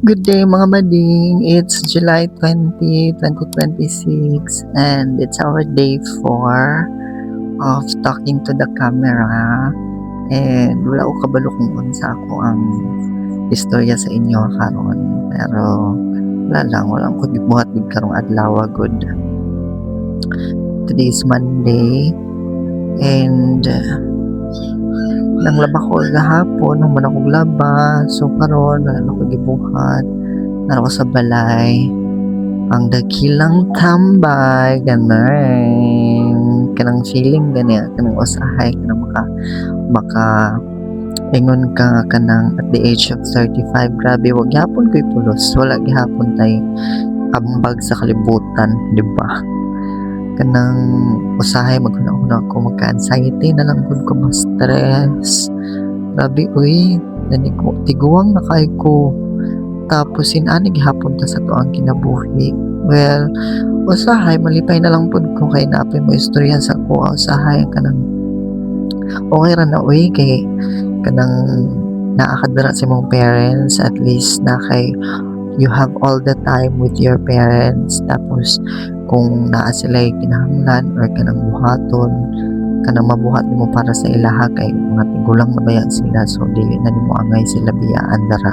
Good day, mga mading! It's July 20, 2026 and it's our day 4 of talking to the camera and wala ko kabalo kung unsa ako ang istorya sa inyo karon, pero wala lang, wala ko gibuhat gud karong adlaw gud. Today is Monday and nanglaba ko gahapon, human akong laba. So karon wala na ko gibuhat. Naa ko sa balay. Ang dakilang tambay, ganun. Kanang feeling gani, kanang usahay, kanang maka ingon ka nga kanang at the age of 35, grabe, wa gihapon ko'y pulos, wala gihapon tay ambag sa kalibutan, di ba? Kanang usahay maghuna-huna ko, magka-anxiety na lang gud ko, ma-stress. Grabe uy, nani ko, tiguang na kaayo ko. Tapos inani gihapon ta sa atoang kinabuhi. Well, usahay malipay na lang pud ko kay naa poy mo istorya sa akoa. Usahay kanang okay ra na uy, kay kanang naa ka dira sa imong parents, at least na kay you have all the time with your parents. Tapos kung naa sila'y kinahanglan or kanang buhaton, kanang mabuhat nimo para sa ilaha kay mga tigulang na baya sila, so dili na nimo angay sila biyaan dara.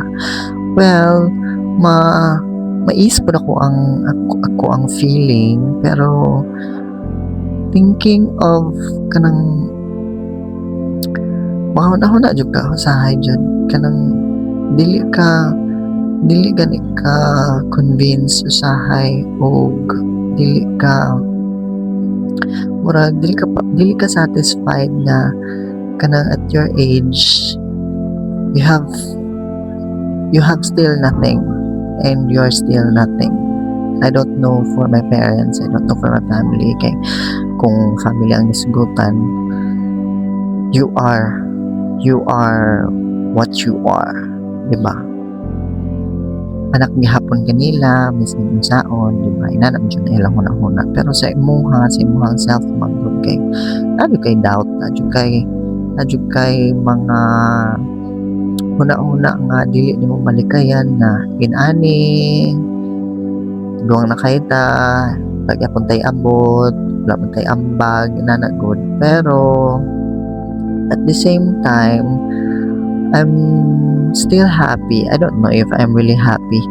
Well, ma mais pud ako ang feeling, pero thinking of kanang mahuna-huna jud ka usahay jud, kanang dili gani ka convince usahay og dili ka murag dili ka satisfied nga kanang at your age you have still nothing and you're still nothing. I don't know for my parents, I don't know for my family, kay kung family ang nisgutan, you are what you are, 'di ba? Anak gihapon kanila, bisan unsaon, di ba? Inana man jud na ilang huna-huna. Pero sa imuha, sa imuhang self man gud kay naa jud kay doubt, naa jud kay mga huna-huna nga dili nimo malikayan na inani tiguang na kaayo ta, wala gyapon tay abot, wala man tay ambag, inana gud. Pero at the same time, I'm still happy. I don't know if I'm really happy.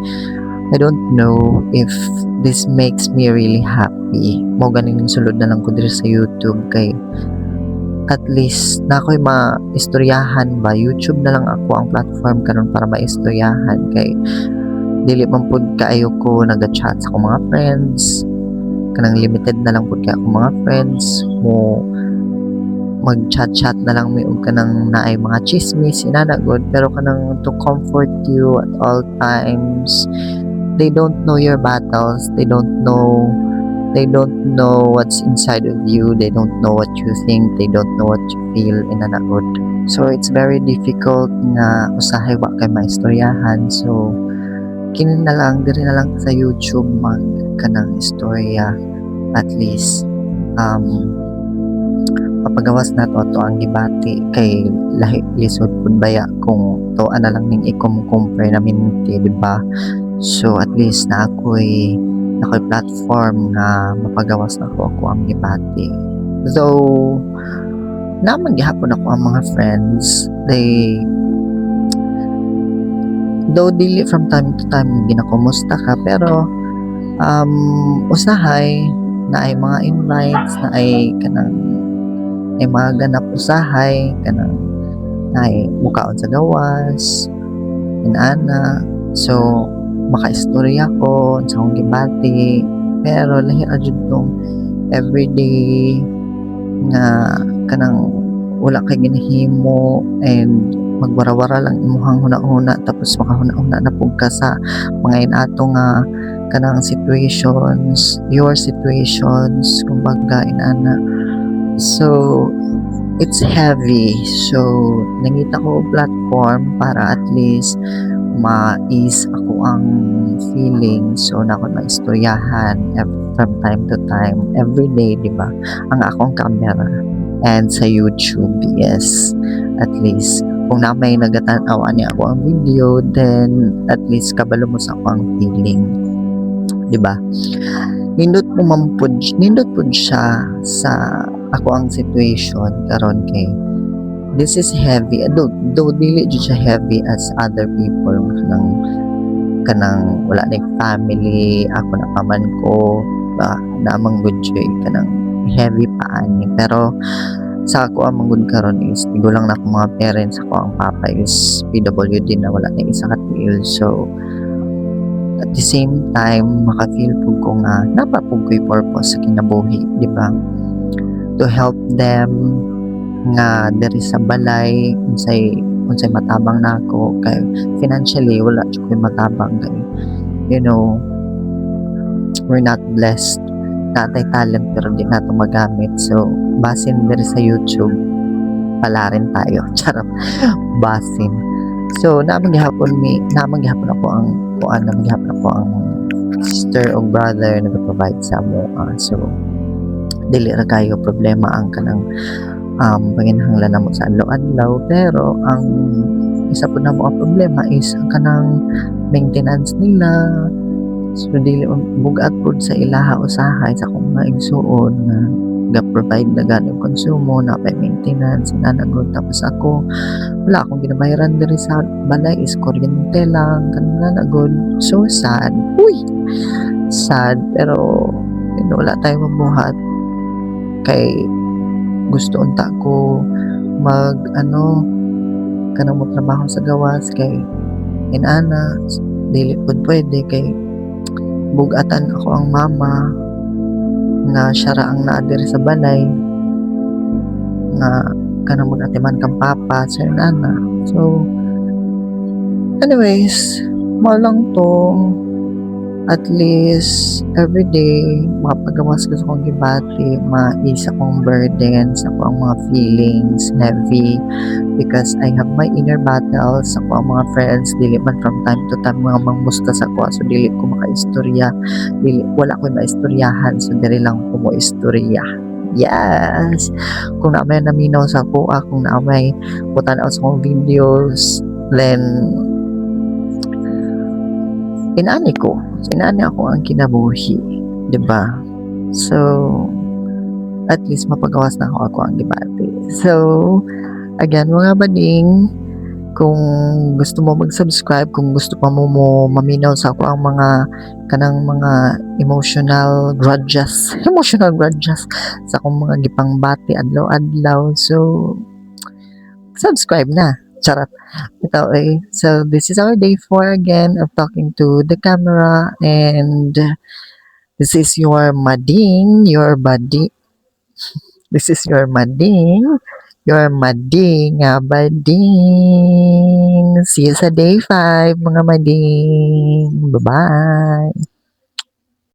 I don't know if this makes me really happy. Mao ganing sulod na lang ko diri sa YouTube kay at least naa ko'y maistoryahan ba. YouTube na lang ako ang platform karon para maistoryahan kay dili man pud kaayo ko naga-chat sa akong mga friends. Kanang limited na lang pud kay akong mga friends mo, mag-chat-chat na lang mi og kanang naay mga chismis inana gud, pero kanang to comfort you at all times, they don't know your battles, they don't know what's inside of you, they don't know what you think, they don't know what you feel, inana gud. So it's very difficult nga usahay wa kay maistoryahan, so kini na lang, diri na lang sa YouTube mag kanang istorya. At least mapagawas nato ato ang gibati kay lahi lisod pud baya kung atoa na lang ning i-compare permanente, di ba? So at least naa ko'y platform nga mapagawas nako ako ang gibati. Though naa man gihapon ako ang mga friends, they though dili from time to time ginakumusta ka, pero usahay naay mga invites, naay kanang ay mga ganap, usahay kanang naay mukaon sa gawas, inana. So makaistorya ko sa akong gibati, pero lahi ra jud tong everyday nga kanang wala kay ginahimo and magwara-wara lang imong huna-huna, tapos makahuna-huna na pud ka sa mga inato nga kanang situations, your situations kumbaga, inana. So it's heavy. So nangita ko og platform para at least ma-ease ako ang feeling, so naa ko'y maistoryahan from time to time, everyday, di ba? Ang akong camera and sa YouTube, yes. At least Kung naa may nagatan-aw ani akoang video, then at least kabalo mo sa akoang feeling, di ba? Nindot po man pud, nindot pud siya sa akoang situation karon kay this is heavy. Though dili jud siya heavy as other people kanang wala na family. Ako na pa man ko ba naamang good joy kanang heavy pa ani, pero sa ako ang manggod karon is tigulang na akong mga parents. Ako ang papa is PWD na, wala na isa ka tiil. So at the same time, maka-feel pud ko nga naa pa pud ko'y purpose sa kinabuhi, di ba, to help them nga diri sa balay, unsay matabang nako, kay financially wala jud ko'y matabang kay we're not blessed. Naa tay talent pero di nato magamit, so basin diri sa YouTube pala rin tayo. Charot. Basin. So naa man gihapon mi, naa man gihapon ako ang kuan, naa man gihapon ako ang sister o brother nag-provide sa amo. So dili ra kayo problema ang kanang panginahanglan namo sa adlaw-adlaw, pero ang isa pud namo ang problema is ang kanang maintenance nila. So dili bugat pud sa ilaha usahay sa akong mga igsuon nga ga-provide na gani og konsumo na pay maintenance inana gud. Tapos ako, wala akong ginabayaran diri sa balay is kuryente lang, kanang na gud. So sad, uy, sad, pero wala tayong mabuhat kay gusto unta ko mag ano kanang motrabaho sa gawas kay inana dili pud pwede kay bugatan ako ang mama nga siya ra ang naa diri sa balay nga kanang mag-atiman kang papa. So inana. So anyways, mao lang to. At least everyday makapagawas ko sa akong gibati, ma-ease akong burden sa akong mga feelings heavy because I have my inner battles. Sa akong mga friends dili man from time to time mga mangmusta sa ako, so dili ko makaistorya, dili, wala ko'y maistoryahan, so diri lang ko mo istorya. Yes, kung naa may naminaw sa ako, kung naa may mutan-aw sa akong videos, then inani ko, inani ako ang kinabuhi, di ba? So at least mapagawas na ako ang gibati. So again, mga bading, kung gusto mo mag-subscribe, kung gusto pa mo maminaw sa ako ang mga kanang mga emotional grudges, emotional grudges sa akong mga gipangbati adlaw-adlaw, so subscribe na. Charot. Ito eh. So this is our day 4 again of talking to the camera, and this is your mading, your body. This is your mading nga bading. See you sa day 5, mga mading. Bye-bye.